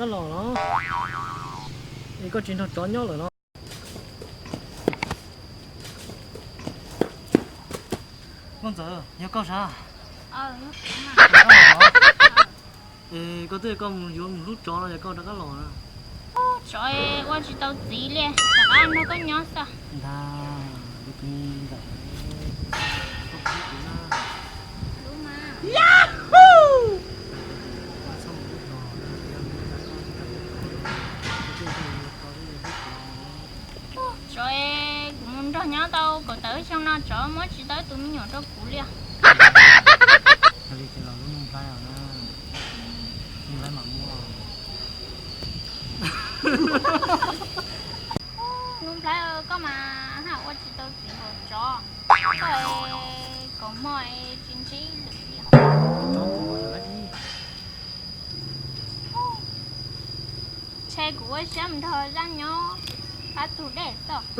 Los los, es koj tsis nrog tsov nyob lawm los? Nkauj Ntxawm, yog koj sav? Es koj twb koj mus yuav mus hlub tsov no yog koj rov qab los na? Tsov ua tsis tau txiv li, rov qab nrog koj nyob xwb. Ntag, tus me ntxawm, koj hlub kuv na. Hlub mas. Tsov, kuv mus nrog nyob tau kaum tawm xyoo no tsov muab tsis tau tus me nyuam rau kuv li. Yog li ces los hlub Nuj Nplhaib os na, Nuj Nplhaib mam muab. Nuj Nplhaib, koj mas haj ua tsis tau txiv npaum tsov, koj kaum hmo tsis ntsib lwm li. Ntshe kuv ua siab mus nrog Zaj nyob qab tug dej xwb.